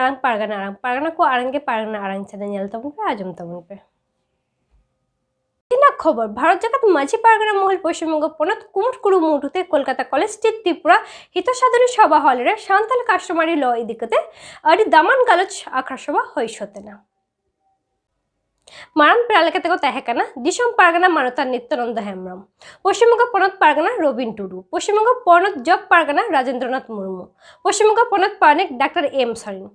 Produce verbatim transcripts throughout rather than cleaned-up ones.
ᱟᱨᱟᱝ ᱯᱟᱨᱜᱟᱱᱟ ᱟᱲᱟᱝ, ᱯᱟᱨᱜᱟᱱᱟ ᱠᱚ ᱟᱲᱟᱝ ᱜᱮ ᱯᱟᱨᱜᱟᱱᱟ ᱟᱲᱟᱝ ᱪᱮᱱᱮᱞ ᱧᱮᱞ ᱛᱟᱵᱚᱱ ᱯᱮ, ᱟᱸᱡᱚᱢ ᱛᱟᱵᱚᱱ ᱯᱮ᱾ ᱛᱮᱦᱮᱧᱟᱜ ᱠᱷᱚᱵᱚᱨ, ᱵᱷᱟᱨᱚᱛ ᱡᱟᱠᱟᱛ ᱢᱟᱹᱡᱷᱤ ᱯᱟᱨᱜᱟᱱᱟ ᱢᱚᱦᱚᱞ ᱯᱚᱥᱪᱤᱢ ᱵᱚᱝᱜᱚ ᱯᱚᱱᱚᱛ ᱠᱩᱢᱩᱴ ᱠᱩᱲᱩ ᱢᱩᱴᱩᱛᱮ ᱠᱳᱞᱠᱟᱛᱟ ᱠᱚᱞᱮᱡᱽ ᱥᱴᱨᱤᱴ ᱛᱨᱤᱯᱩᱨᱟ ᱦᱤᱛᱚ ᱥᱟᱫᱷᱚᱱᱤ ᱥᱚᱵᱷᱟ ᱦᱚᱞ ᱨᱮ ᱥᱟᱱᱛᱟᱲ ᱠᱟᱥᱴᱚᱢᱟᱨᱤ ᱞᱚ ᱤᱫᱤ ᱠᱟᱛᱮ ᱟᱹᱰᱤ ᱫᱟᱢᱟᱱ ᱜᱟᱞᱚᱪ ᱟᱠᱷᱲᱟ ᱥᱚᱵᱷᱟ ᱦᱩᱭ ᱥᱟᱹᱛ ᱮᱱᱟ᱾ ᱢᱟᱨᱟᱝ ᱯᱮᱲᱟ ᱞᱮᱠᱟᱛᱮ ᱠᱚ ᱛᱟᱦᱮᱸ ᱠᱟᱱᱟ ᱫᱤᱥᱚᱢ ᱯᱟᱨᱜᱟᱱᱟ ᱢᱟᱱᱚᱛᱟᱱ ᱱᱤᱛᱭᱟᱱᱚᱱᱫᱚ ᱦᱮᱢᱵᱨᱚᱢ, ᱯᱚᱥᱪᱤᱢ ᱵᱚᱝᱜᱚ ᱯᱚᱱᱚᱛ ᱯᱟᱨᱜᱟᱱᱟ ᱨᱚᱵᱤᱱ ᱴᱩᱰᱩ, ᱯᱚᱥᱪᱤᱢ ᱵᱚᱝᱜᱚ ᱯᱚᱱᱚᱛ ᱡᱚᱜᱽ ᱯᱟᱨᱜᱟᱱᱟ ᱨᱟᱡᱮᱱᱫᱨᱚᱱᱟᱛᱷ ᱢᱩᱨᱢᱩ, ᱯᱚᱥᱪᱤᱢ ᱵᱚᱝᱜᱚ ᱯᱚᱱᱚᱛ ᱯᱟᱨᱟᱱᱤᱠ ᱰᱟᱠᱛᱟᱨ ᱮᱢ ᱥᱚᱨᱮᱱ,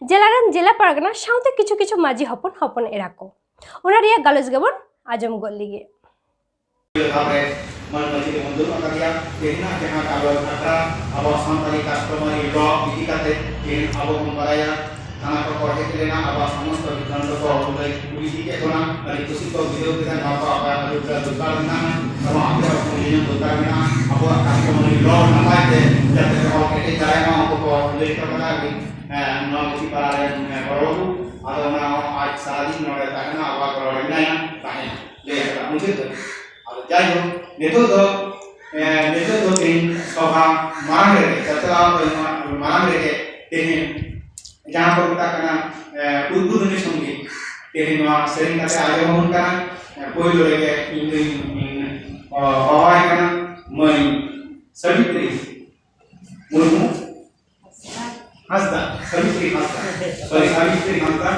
ᱡᱮᱞᱟ ᱨᱮᱱ ᱡᱮᱞᱟ ᱯᱟᱨᱜᱟᱱᱟ ᱥᱟᱶᱛᱮ ᱠᱤᱪᱷᱩ ᱠᱤᱪᱷᱩ ᱢᱟᱹᱡᱷᱤ ᱦᱚᱯᱚᱱ ᱦᱚᱯᱚᱱ ᱮᱨᱟ ᱠᱚ᱾ ᱚᱱᱟ ᱨᱮᱭᱟᱜ ᱜᱟᱞᱚᱪ ᱜᱮᱵᱚᱱ ᱟᱸᱡᱚᱢ ᱜᱚᱫ ᱞᱮᱜᱮ᱾ ᱵᱷᱟᱵᱽ ᱨᱮ ᱢᱟᱹᱱ ᱢᱟᱹᱡᱷᱤ ᱫᱚᱵᱚᱱ ᱫᱩᱲᱩᱵ ᱟᱠᱟᱫᱮᱭᱟ᱾ ᱛᱮᱦᱮᱧᱟᱜ ᱡᱟᱦᱟᱸ ᱜᱟᱞᱚᱪ ᱟᱠᱷᱲᱟ ᱟᱵᱚ ᱥᱟᱱᱛᱟᱲᱤ customary law ᱤᱫᱤ ᱠᱟᱛᱮ ᱛᱮᱦᱮᱧ ᱟᱵᱚ ᱵᱚᱱ ᱵᱟᱲᱟᱭᱟ, ᱛᱷᱟᱱᱟ ᱠᱚᱠᱚ ᱦᱮᱡ ᱞᱮᱱᱟ, ᱟᱵᱚᱣᱟᱜ ᱥᱚᱢᱚᱥᱛᱚ ᱵᱤᱵᱷᱨᱟᱱᱛ ᱠᱚ ᱞᱟᱹᱭ ᱠᱩᱞᱤ ᱠᱮᱫ ᱵᱚᱱᱟ, ᱟᱹᱰᱤ ᱠᱩᱥᱤ ᱠᱚ ᱵᱩᱡᱷᱟᱹᱣ ᱠᱮᱫᱟ᱾ ᱱᱚᱣᱟ ᱠᱚ ᱟᱵᱚᱣᱟᱜ ᱟᱹᱨᱩ ᱯᱷᱮᱨᱟᱣ ᱫᱚᱨᱠᱟᱨ ᱢᱮᱱᱟᱜᱼᱟ, ᱟᱵᱚᱣᱟᱜ ᱟᱯᱮᱭᱟᱜ ᱚᱯᱤᱱᱤᱭᱚᱱ ᱫᱚᱨᱠᱟᱨ ᱢᱮᱱᱟᱜᱼᱟ, ᱟᱵᱚᱣᱟᱜ customary law ᱱᱟᱯᱟᱭ ᱛᱮ ᱡᱟᱛᱮ ᱠᱚ ᱠᱮᱴᱮᱡ ᱫᱟᱲᱮᱭᱟᱜ ᱢᱟ, ᱩᱱᱠᱩ ᱠᱚ ᱞᱟᱹᱭ ᱦᱚᱴᱚ ᱠᱟᱫᱟ᱾ ᱟᱹᱰᱤ, ᱮᱸ, ᱱᱚᱣᱟ ᱜᱩᱴᱤ ᱯᱟᱲᱟ ᱨᱮᱱ, ᱮᱸ, ᱵᱚᱲᱚ ᱵᱟᱹᱵᱩ, ᱟᱫᱚ ᱚᱱᱟ ᱦᱚᱸ ᱟᱡ ᱥᱟᱨᱟᱫᱤᱱ ᱱᱚᱰᱮ ᱛᱟᱦᱮᱱᱟ, ᱟᱵᱚᱣᱟᱜ ᱜᱚᱲᱚ ᱨᱮ ᱢᱮᱱᱟᱭᱟ, ᱛᱟᱦᱮᱱᱟ, ᱞᱟᱹᱭ ᱟᱠᱟᱫᱟ ᱢᱩᱪᱟᱹᱫ ᱫᱚ᱾ ᱟᱫᱚ ᱡᱟᱭᱦᱳᱠ, ᱱᱤᱛᱚᱜ ᱫᱚ, ᱮᱸ, ᱱᱤᱛᱚᱜ ᱫᱚ ᱛᱮᱦᱮᱧ ᱥᱚᱵᱷᱟ ᱢᱟᱲᱟᱝ ᱨᱮᱜᱮ, ᱪᱟᱪᱞᱟᱣ ᱢᱟᱲᱟᱝ ᱨᱮᱜᱮ ᱛᱮᱦᱮᱧ ᱡᱟᱦᱟᱸ ᱠᱚ ᱢᱮᱛᱟᱜ ᱠᱟᱱᱟ, ᱮᱸ, ᱩᱫᱵᱳᱫᱷᱚᱱᱤ ᱥᱚᱝᱜᱤᱛ, ᱛᱮᱦᱮᱧ ᱱᱚᱣᱟ ᱥᱮᱨᱮᱧ ᱠᱟᱛᱮ ᱟᱸᱡᱚᱢ ᱟᱵᱚᱱ ᱠᱟᱱᱟ᱾ ᱮᱸ, ᱯᱳᱭᱞᱳ ᱨᱮᱜᱮ ᱤᱧ ᱫᱩᱧ, ᱤᱧ, ᱚ, ᱦᱚᱦᱚᱣᱟᱭ ᱠᱟᱱᱟ ᱢᱟᱹᱭ ᱥᱟᱵᱤᱛᱨᱤ ᱢᱩᱨᱢᱩ ᱦᱟᱸᱥᱫᱟ, ᱥᱟᱵᱤᱛᱨᱤ ᱦᱟᱸᱥᱫᱟ, sorry, ᱥᱟᱵᱤᱛᱨᱤ ᱦᱟᱸᱥᱫᱟ᱾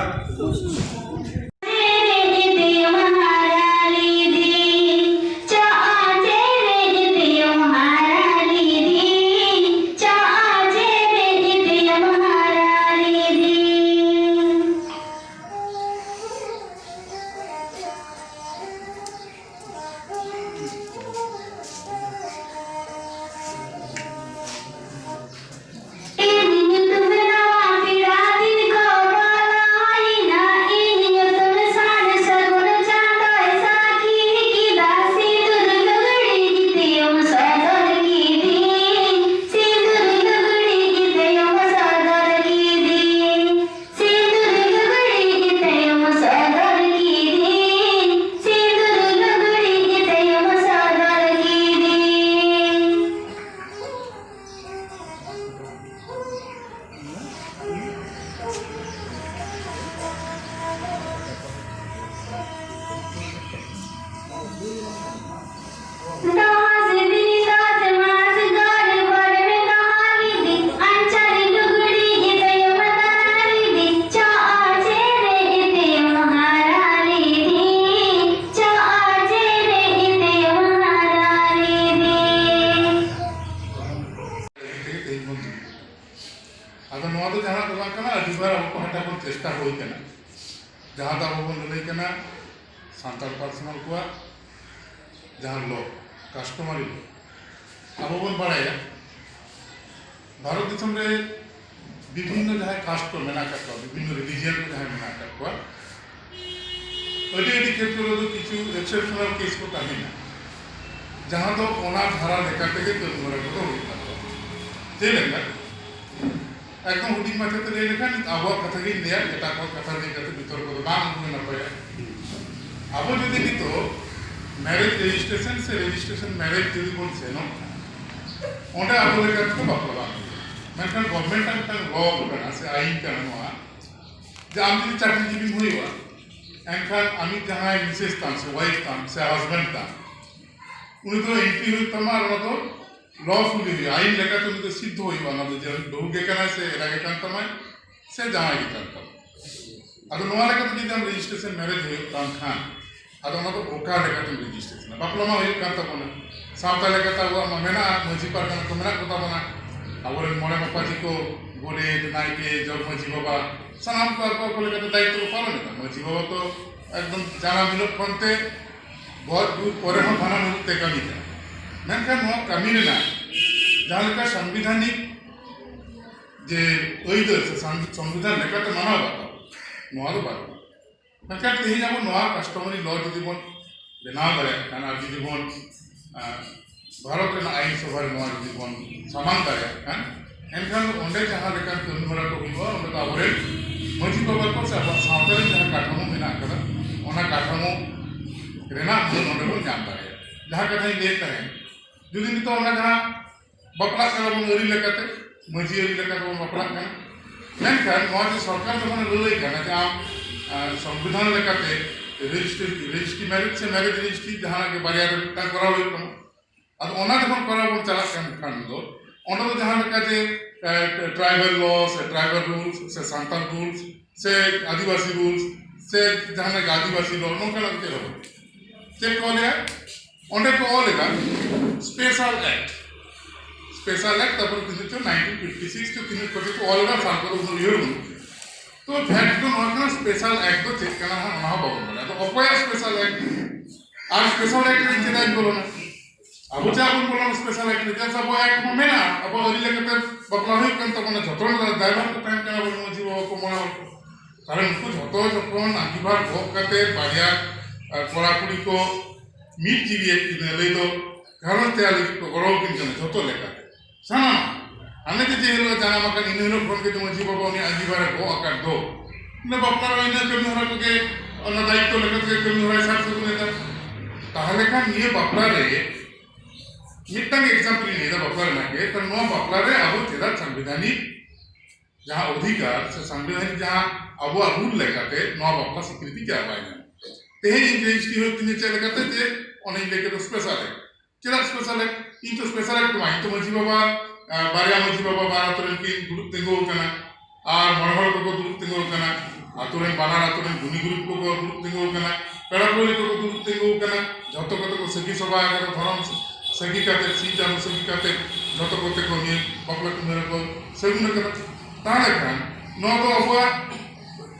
ᱥᱟᱱᱛᱟᱲ ᱯᱟᱨᱥᱚᱱᱟᱞ ᱠᱚᱣᱟᱜ ᱡᱟᱦᱟᱸ ᱞᱚ, ᱠᱟᱥᱴᱚᱢᱟᱨᱤ ᱞᱚ, ᱟᱵᱚ ᱵᱚᱱ ᱵᱟᱲᱟᱭᱟ ᱵᱷᱟᱨᱚᱛ ᱫᱤᱥᱚᱢ ᱨᱮ ᱵᱤᱵᱷᱤᱱᱱᱚ ᱡᱟᱦᱟᱸᱭ ᱠᱟᱥᱴ ᱠᱚ ᱢᱮᱱᱟᱜ ᱟᱠᱟᱫ ᱠᱚᱣᱟ, ᱵᱤᱵᱷᱤᱱᱱᱚ ᱨᱤᱞᱤᱡᱤᱭᱟᱱ ᱠᱚ ᱡᱟᱦᱟᱸᱭ ᱢᱮᱱᱟᱜ ᱟᱠᱟᱫ ᱠᱚᱣᱟ, ᱟᱹᱰᱤ ᱟᱹᱰᱤ ᱠᱷᱮᱛᱨᱚ ᱨᱮᱫᱚ ᱠᱤᱪᱷᱩ ᱮᱠᱥᱮᱯᱥᱚᱱᱟᱞ ᱠᱮᱥ ᱠᱚ ᱛᱟᱦᱮᱱᱟ, ᱡᱟᱦᱟᱸ ᱫᱚ ᱚᱱᱟ ᱫᱷᱟᱨᱟ ᱞᱮᱠᱟ ᱛᱮᱜᱮ ᱠᱟᱹᱢᱤ ᱦᱚᱨᱟ ᱠᱚᱫᱚ ᱦᱩᱭᱩᱜ ᱛᱟᱠᱚᱣᱟ᱾ ᱪᱮᱫ ᱞᱮᱠᱟ? ᱮᱠᱫᱚᱢ ᱦᱩᱰᱤᱧ ᱢᱟᱪᱷᱟ ᱛᱮ ᱞᱟᱹᱭ ᱞᱮᱠᱷᱟᱱ, ᱟᱵᱚᱣᱟᱜ ᱠᱟᱛᱷᱟ ᱜᱤᱧ ᱞᱟᱹᱭᱟ, ᱮᱴᱟᱜ ᱠᱚᱣᱟᱜ ᱠᱟᱛᱷᱟ ᱞᱟᱹᱭ ᱠᱟᱛᱮ ᱵᱤᱛᱚᱨᱠᱚ ᱫᱚ ᱵᱟᱝ ᱟᱹᱜᱩ ᱱᱟᱯᱟᱭᱟ᱾ ᱟᱵᱚ ᱡᱩᱫᱤ ᱱᱤᱛᱚᱜ ᱢᱮᱨᱮᱡᱽ ᱨᱮᱡᱤᱥᱴᱨᱮᱥᱚᱱ ᱥᱮ ᱨᱮᱡᱤᱥᱴᱨᱮᱥᱚᱱ ᱢᱮᱨᱮᱡᱽ ᱡᱩᱫᱤ ᱵᱚᱱ ᱥᱮᱱᱚᱜ ᱠᱷᱟᱱ, ᱚᱸᱰᱮ ᱟᱵᱚ ᱞᱮᱠᱟ ᱛᱮᱫᱚ ᱵᱟᱯᱞᱟ ᱵᱟᱝ ᱦᱩᱭᱩᱜᱼᱟ᱾ ᱢᱮᱱᱠᱷᱟᱱ ᱜᱚᱵᱷᱚᱨᱱᱢᱮᱱᱴ ᱟᱜ ᱢᱤᱫᱴᱟᱝ ᱞᱚ ᱠᱟᱱᱟ ᱥᱮ ᱟᱭᱤᱱ ᱠᱟᱱᱟ ᱱᱚᱣᱟ, ᱡᱮ ᱟᱢ ᱡᱩᱫᱤ ᱪᱟᱹᱠᱨᱤᱡᱤᱵᱤᱢ ᱦᱩᱭᱩᱜᱼᱟ, ᱮᱱᱠᱷᱟᱱ ᱟᱢᱤᱡ ᱡᱟᱦᱟᱸᱭ ᱢᱤᱥᱮᱥ ᱛᱟᱢ ᱥᱮ ᱣᱟᱭᱤᱯ ᱛᱟᱢ ᱥᱮ ᱦᱟᱥᱵᱮᱱᱰ ᱛᱟᱢ, ᱩᱱᱤ ᱫᱚ ᱮᱱᱴᱨᱤ ᱦᱩᱭᱩᱜ ᱛᱟᱢᱟ, ᱟᱨ ᱚᱱᱟ ᱫᱚ ᱞᱚ ᱯᱷᱩᱞᱤ ᱦᱩᱭᱩᱜᱼᱟ, ᱟᱭᱤᱱ ᱞᱮᱠᱟᱛᱮ ᱩᱱᱤ ᱫᱚ ᱥᱤᱫᱽᱫᱷᱚ ᱦᱩᱭᱩᱜᱼᱟ, ᱚᱱᱟ ᱫᱚ ᱡᱮ ᱩᱱᱤ ᱵᱟᱹᱦᱩ ᱜᱮ ᱠᱟᱱᱟᱭ ᱥᱮ ᱮᱨᱟ ᱜᱮ ᱠᱟᱱ ᱛᱟᱢᱟᱭ ᱥᱮ ᱡᱟᱶᱟᱭ ᱜᱮ ᱠᱟᱱ ᱛᱟᱢᱟᱭ᱾ ᱟᱫᱚ ᱱᱚᱣᱟ ᱞᱮᱠᱟᱛᱮ ᱡᱩᱫᱤ ᱟᱢ ᱨᱮᱡᱤᱥᱴᱨᱮᱥᱚᱱ ᱢᱮᱨᱮᱡᱽ ᱦᱩᱭᱩᱜ ᱛᱟᱢ ᱠᱷᱟᱱ, ᱟᱫᱚ ᱚᱱᱟ ᱫᱚ ᱚᱠᱟ ᱞᱮᱠᱟᱛᱮᱢ ᱨᱮᱡᱤᱥᱴᱨᱮᱥᱚᱱᱟ? ᱵᱟᱯᱞᱟ ᱢᱟ ᱦᱩᱭᱩᱜ ᱠᱟᱱ ᱛᱟᱵᱚᱱᱟ, ᱥᱟᱶᱛᱟ ᱞᱮᱠᱟᱛᱮ ᱟᱵᱚᱣᱟᱜ ᱢᱟ ᱢᱮᱱᱟᱜᱼᱟ, ᱢᱟᱹᱡᱷᱤ ᱯᱟᱨᱜᱟᱱᱟ ᱠᱚ ᱢᱮᱱᱟᱜ ᱠᱚ ᱛᱟᱵᱚᱱᱟ, ᱟᱵᱚᱨᱮᱱ ᱢᱚᱬᱮ ᱢᱟᱯᱟᱡᱷᱤ ᱠᱚ, ᱜᱚᱰᱮᱛ, ᱱᱟᱭᱠᱮ, ᱡᱚᱜᱽ ᱢᱟᱹᱡᱷᱤ ᱵᱟᱵᱟ, ᱥᱟᱱᱟᱢ ᱠᱚ ᱟᱠᱚ ᱟᱠᱚ ᱞᱮᱠᱟᱛᱮ ᱫᱟᱭᱤᱛᱛᱚ ᱠᱚ ᱯᱟᱞᱚᱱ ᱮᱫᱟ᱾ ᱢᱟᱹᱡᱷᱤ ᱵᱟᱵᱟ ᱛᱚ ᱮᱠᱫᱚᱢ ᱡᱟᱱᱟᱢ ᱦᱤᱞᱳᱜ ᱠᱷᱚᱱ ᱛᱮ ᱜᱚᱡ ᱜᱩᱨ ᱯᱚᱨᱮ ᱦᱚᱸ ᱛᱷᱟᱱᱟ ᱢᱩᱲᱩᱫ ᱛᱮ ᱠᱟᱹᱢᱤ ᱠᱟᱱᱟ᱾ ᱢᱮᱱᱠᱷᱟᱱ ᱱᱚᱣᱟ ᱠᱟᱹᱢᱤ ᱨᱮᱱᱟᱜ ᱡᱟᱦᱟᱸ ᱞᱮᱠᱟ ᱥᱟᱝᱵᱤᱫᱷᱟᱱᱤᱠ ᱡᱮ ᱟᱹᱭᱫᱟᱹᱨ ᱥᱮ ᱥᱟᱝ-, ᱥᱚᱝᱵᱤᱫᱷᱟᱱ ᱞᱮᱠᱟᱛᱮ ᱢᱟᱱᱟᱣ ᱵᱟᱛᱟᱣ, ᱱᱚᱣᱟ ᱫᱚ ᱵᱟᱹᱱᱩᱜᱼᱟ᱾ ᱢᱮᱱᱠᱷᱟᱱ ᱛᱮᱦᱮᱧ ᱟᱵᱚ ᱱᱚᱣᱟ ᱠᱟᱥᱴᱚᱢᱟᱨᱤ ᱞᱚ ᱡᱩᱫᱤ ᱵᱚᱱ ᱵᱮᱱᱟᱣ ᱫᱟᱲᱮᱭᱟᱜ ᱠᱷᱟᱱ ᱟᱨ ᱡᱩᱫᱤ ᱵᱚᱱ, ᱟᱸ, ᱵᱷᱟᱨᱚᱛ ᱨᱮᱱᱟᱜ ᱟᱭᱤᱱ ᱥᱚᱵᱷᱟ ᱨᱮ ᱱᱚᱣᱟ ᱡᱩᱫᱤ ᱵᱚᱱ ᱥᱟᱢᱟᱝ ᱫᱟᱲᱮᱭᱟᱜ ᱠᱷᱟᱱ, ᱮᱱᱠᱷᱟᱱ ᱫᱚ ᱚᱸᱰᱮ ᱡᱟᱦᱟᱸ ᱞᱮᱠᱟᱱ ᱠᱟᱹᱢᱤ ᱦᱚᱨᱟ ᱠᱚ ᱦᱩᱭᱩᱜᱼᱟ, ᱚᱸᱰᱮ ᱫᱚ ᱟᱵᱚᱨᱮᱱ ᱢᱟᱹᱡᱷᱤ ᱵᱟᱵᱟ ᱠᱚ ᱥᱮ ᱟᱵᱚᱣᱟᱜ ᱥᱟᱶᱛᱟ ᱨᱮ ᱡᱟᱦᱟᱸ ᱠᱟᱴᱷᱟᱢᱳ ᱢᱮᱱᱟᱜ ᱟᱠᱟᱫᱟ, ᱚᱱᱟ ᱠᱟᱴᱷᱟᱢᱳ ᱨᱮᱱᱟᱜ ᱢᱟᱹᱱ ᱚᱸᱰᱮ ᱵᱚᱱ ᱧᱟᱢ ᱫᱟᱲᱮᱭᱟᱜᱼᱟ᱾ ᱡᱟᱦᱟᱸ ᱠᱟᱛᱷᱟᱧ ᱞᱟᱹᱭᱮᱫ ᱛᱟᱦᱮᱸᱫ, ᱡᱩᱫᱤ ᱱᱤᱛᱚᱜ ᱚᱱᱟ ᱡᱟᱦᱟᱸ ᱵᱟᱯᱞᱟᱜ ᱠᱟᱱᱟ ᱵᱚᱱ ᱟᱹᱨᱤ ᱞᱮᱠᱟᱛᱮ, ᱢᱟᱹᱡᱷᱤ ᱟᱹᱨᱤ ᱞᱮᱠᱟᱛᱮ ᱵᱚᱱ ᱵᱟᱯᱞᱟᱜ ᱠᱟᱱᱟ, ᱢᱮᱱᱠᱷᱟᱱ ᱱᱚᱣᱟ ᱡᱮ ᱥᱚᱨᱠᱟᱨ ᱡᱚᱠᱷᱚᱱᱮ ᱞᱟᱹᱞᱟᱹᱭ ᱠᱟᱱᱟ ᱡᱮ ᱟᱢ, ᱟᱸ, ᱥᱚᱝᱵᱤᱫᱷᱟᱱ ᱞᱮᱠᱟᱛᱮ ᱨᱮᱡᱤᱥᱴᱨᱤ, ᱨᱮᱡᱤᱥᱴᱨᱤ ᱢᱮᱨᱮᱡᱽ ᱥᱮ ᱢᱮᱨᱮᱡᱽ ᱨᱮᱡᱤᱥᱴᱨᱤ ᱡᱟᱦᱟᱸ ᱜᱮ ᱵᱟᱨᱭᱟ ᱨᱮ ᱢᱤᱫᱴᱟᱝ ᱠᱚᱨᱟᱣ ᱦᱩᱭᱩᱜ ᱛᱟᱢᱟ, ᱟᱫᱚ ᱚᱱᱟ ᱡᱚᱠᱷᱚᱱ ᱠᱚᱨᱟᱣ ᱵᱚᱱ ᱪᱟᱞᱟᱜ ᱠᱟᱱ ᱠᱷᱟᱱ ᱫᱚ ᱚᱸᱰᱮ ᱫᱚ ᱡᱟᱦᱟᱸ ᱞᱮᱠᱟ ᱡᱮ, ᱮ, ᱴᱨᱟᱭᱵᱟᱞ ᱞᱚ ᱥᱮ ᱴᱨᱟᱭᱵᱟᱞ ᱨᱩᱞᱥ ᱥᱮ ᱥᱟᱱᱛᱟᱲ ᱨᱩᱞᱥ ᱥᱮ ᱟᱹᱫᱤᱵᱟᱹᱥᱤ ᱨᱩᱞᱥ ᱥᱮ ᱡᱟᱦᱟᱸ ᱞᱮᱠᱟ ᱟᱹᱫᱤᱵᱟᱹᱥᱤ ᱞᱚ, ᱱᱚᱝᱠᱟᱱᱟᱜ ᱪᱮᱫ ᱦᱚᱸ ᱵᱟᱹᱱᱩᱜ᱾ ᱪᱮᱫ ᱠᱚ ᱞᱟᱹᱭᱟ? ᱚᱸᱰᱮ ᱠᱚ ᱚᱞ ᱮᱫᱟ ᱥᱯᱮᱥᱟᱞ ᱮᱠᱴ, ᱥᱯᱮᱥᱟᱞ ᱮᱠᱴ, ᱛᱟᱨᱯᱚᱨᱮ ᱛᱤᱱᱟᱹᱜ ᱪᱚ ᱱᱟᱭᱤᱱᱴᱤᱱ ᱯᱷᱤᱯᱴᱤ ᱥᱤᱠᱥ ᱪᱚ ᱛᱤᱱᱟᱹᱜ ᱠᱚᱛᱮ ᱠᱚ ᱚᱞ ᱮᱫᱟ, ᱥᱟᱞ ᱠᱚᱫᱚ ᱩᱱᱟᱹᱜ ᱩᱭᱦᱟᱹᱨ ᱵᱟᱹᱱᱩᱜ᱾ ᱛᱚ ᱯᱷᱮᱠᱴ ᱫᱚ ᱱᱚᱣᱟ ᱠᱟᱱᱟ, ᱥᱯᱮᱥᱟᱞ ᱮᱠᱴ ᱫᱚ ᱪᱮᱫ ᱠᱟᱱᱟ ᱦᱟᱸᱜ, ᱚᱱᱟ ᱦᱚᱸ ᱵᱟᱵᱚᱱ ᱵᱟᱲᱟᱭᱟ᱾ ᱟᱫᱚ ᱚᱠᱚᱭᱟᱜ ᱥᱯᱮᱥᱟᱞ ᱮᱠᱴ? ᱟᱨ ᱥᱯᱮᱥᱟᱞ ᱮᱠᱴ ᱨᱮ ᱪᱮᱫᱟᱜ ᱤᱧ ᱵᱚᱞᱚᱱᱟ? ᱟᱵᱚ ᱪᱮᱫᱟᱜ ᱵᱚᱱ ᱵᱚᱞᱚᱱᱟ ᱥᱯᱮᱥᱟᱞ ᱮᱠᱴ ᱨᱮ? ᱪᱮᱫᱟᱜ ᱥᱮ ᱟᱵᱚᱣᱟᱜ ᱮᱠᱴ ᱢᱟ ᱢᱮᱱᱟᱜᱼᱟ, ᱟᱵᱚᱣᱟᱜ ᱟᱹᱨᱤ ᱞᱮᱠᱟᱛᱮ ᱵᱟᱯᱞᱟ ᱦᱩᱭᱩᱜ ᱠᱟᱱ ᱛᱟᱵᱚᱱᱟ, ᱡᱷᱚᱛᱚ ᱨᱮᱱᱟᱜ ᱫᱟᱭᱵᱷᱟᱨ ᱠᱚ ᱛᱟᱦᱮᱱ ᱠᱟᱱᱟ ᱵᱚᱱ ᱢᱟᱹᱡᱷᱤ ᱵᱟᱵᱟ ᱠᱚ, ᱢᱚᱬᱮ ᱦᱚᱲ ᱠᱚ᱾ ᱛᱟᱦᱞᱮ ᱱᱩᱠᱩ ᱡᱷᱚᱛᱚ ᱡᱚᱠᱷᱚᱱ ᱟᱺᱜᱤᱵᱷᱟᱨ ᱜᱚᱜ ᱠᱟᱛᱮ ᱵᱟᱨᱭᱟ, ᱟᱨ ᱠᱚᱲᱟ ᱠᱩᱲᱤ ᱠᱚ ᱢᱤᱫ ᱡᱤᱣᱤᱭᱮᱫ ᱠᱤᱱᱟ, ᱞᱟᱹᱭ ᱫᱚ ᱜᱷᱟᱨᱚᱸᱡᱽ ᱛᱮᱭᱟᱨ ᱞᱟᱹᱜᱤᱫ ᱠᱚ ᱜᱚᱲᱚ ᱟᱹᱠᱤᱱ ᱠᱟᱱᱟ ᱡᱷᱚᱛᱚ ᱞᱮᱠᱟᱛᱮ᱾ ᱥᱟᱱᱟᱢ ᱦᱟᱱᱮ ᱡᱮ, ᱡᱮ ᱦᱤᱞᱳᱜ ᱡᱟᱱᱟᱢ ᱟᱠᱟᱱ, ᱤᱱᱟᱹ ᱦᱤᱞᱳᱜ ᱠᱷᱚᱱ ᱜᱮ ᱢᱟᱹᱡᱷᱤ ᱵᱟᱵᱟ ᱩᱱᱤ ᱟᱺᱜᱤᱵᱷᱟᱨᱮ ᱜᱚᱜ ᱟᱠᱟᱫ ᱫᱚ, ᱚᱱᱟ ᱵᱟᱯᱞᱟ ᱨᱮ ᱤᱱᱟᱹ ᱠᱟᱹᱢᱤ ᱦᱚᱨᱟ ᱠᱚᱜᱮ, ᱚᱱᱟ ᱫᱟᱭᱤᱛᱛᱚ ᱞᱮᱠᱟ ᱛᱮᱜᱮ ᱠᱟᱹᱢᱤ ᱦᱚᱨᱟᱭ ᱥᱟᱵ ᱥᱟᱹᱜᱩᱱ ᱮᱫᱟ᱾ ᱛᱟᱦᱞᱮ ᱠᱷᱟᱱ ᱱᱤᱭᱟᱹ ᱵᱟᱯᱞᱟ ᱨᱮ ᱢᱤᱫᱴᱟᱝ ᱮᱠᱡᱟᱢᱯᱚᱞ ᱤᱧ ᱞᱟᱹᱭᱫᱟ, ᱵᱟᱯᱞᱟ ᱨᱮᱱᱟᱜ ᱜᱮ᱾ ᱛᱟᱦᱞᱮ ᱱᱚᱣᱟ ᱵᱟᱯᱞᱟ ᱨᱮ ᱟᱵᱚ ᱪᱮᱫᱟᱜ ᱥᱟᱝᱵᱤᱫᱷᱟᱱᱤᱠ ᱡᱟᱦᱟᱸ ᱚᱫᱷᱤᱠᱟᱨ ᱥᱮ ᱥᱟᱝᱵᱤᱫᱷᱟᱱᱤᱠ ᱡᱟᱦᱟᱸ ᱟᱵᱚᱣᱟᱜ ᱨᱩᱞ ᱞᱮᱠᱟᱛᱮ ᱱᱚᱣᱟ ᱵᱟᱯᱞᱟ ᱥᱤᱠᱨᱤᱛᱤ ᱪᱮᱫᱟᱜ ᱵᱟᱭ ᱧᱟᱢᱟ? ᱛᱮᱦᱮᱧ ᱤᱧ ᱨᱮᱡᱤᱥᱴᱨᱤ ᱦᱩᱭᱩᱜ ᱛᱤᱧᱟ ᱪᱮᱫ ᱞᱮᱠᱟᱛᱮ? ᱡᱮ ᱚᱱᱮᱧ ᱞᱟᱹᱭ ᱠᱮᱫᱟ ᱥᱯᱮᱥᱟᱞ ᱮᱠᱴ᱾ ᱪᱮᱫᱟᱜ ᱥᱯᱮᱥᱟᱞ ᱮᱠᱴ? ᱤᱧ ᱛᱚ ᱥᱯᱮᱥᱟᱞ ᱮᱠᱴ ᱫᱚ ᱵᱟᱝ, ᱤᱧ ᱛᱚ ᱢᱟᱹᱡᱷᱤ ᱵᱟᱵᱟ, ᱟᱸ, ᱵᱟᱨᱭᱟ ᱢᱟᱹᱡᱷᱤ ᱵᱟᱵᱟ ᱵᱟᱨ ᱟᱛᱳ ᱨᱮᱱ ᱠᱤᱱ ᱫᱩᱲᱩᱵ ᱛᱤᱸᱜᱩ ᱟᱠᱟᱱᱟ, ᱟᱨ ᱢᱚᱬᱮ ᱦᱚᱲ ᱠᱚᱠᱚ ᱫᱩᱲᱩᱵ ᱛᱤᱸᱜᱩ ᱟᱠᱟᱱᱟ, ᱟᱛᱳ ᱨᱮᱱ ᱵᱟᱱᱟᱨ ᱟᱛᱳ ᱨᱮᱱ ᱜᱩᱱᱤ ᱜᱩᱨᱤᱵ ᱠᱚᱠᱚ ᱫᱩᱲᱩᱵ ᱛᱤᱸᱜᱩ ᱟᱠᱟᱱᱟ, ᱯᱮᱲᱟ ᱯᱟᱹᱲᱦᱟᱹ ᱠᱚᱠᱚ ᱫᱩᱲᱩᱵ ᱛᱤᱸᱜᱩ ᱟᱠᱟᱱᱟ, ᱡᱷᱚᱛᱚ ᱠᱚᱛᱮ ᱠᱚ ᱥᱟᱹᱠᱷᱤ ᱥᱚᱵᱷᱟ ᱟᱠᱟᱱᱟ, ᱫᱷᱚᱨᱚᱢ ᱥᱟᱹᱠᱷᱤ ᱠᱟᱛᱮ, ᱥᱤᱧ ᱪᱟᱸᱫᱳ ᱥᱟᱹᱠᱷᱤ ᱠᱟᱛᱮ ᱡᱷᱚᱛᱚ ᱠᱚᱛᱮ ᱠᱚ ᱱᱤᱭᱟᱹ ᱵᱟᱯᱞᱟ ᱠᱟᱹᱢᱤ ᱨᱮᱠᱚ ᱥᱟᱹᱜᱩᱱ ᱟᱠᱟᱱᱟ᱾ ᱛᱟᱦᱞᱮ ᱠᱷᱟᱱ ᱱᱚᱣᱟ ᱫᱚ ᱟᱵᱚᱣᱟᱜ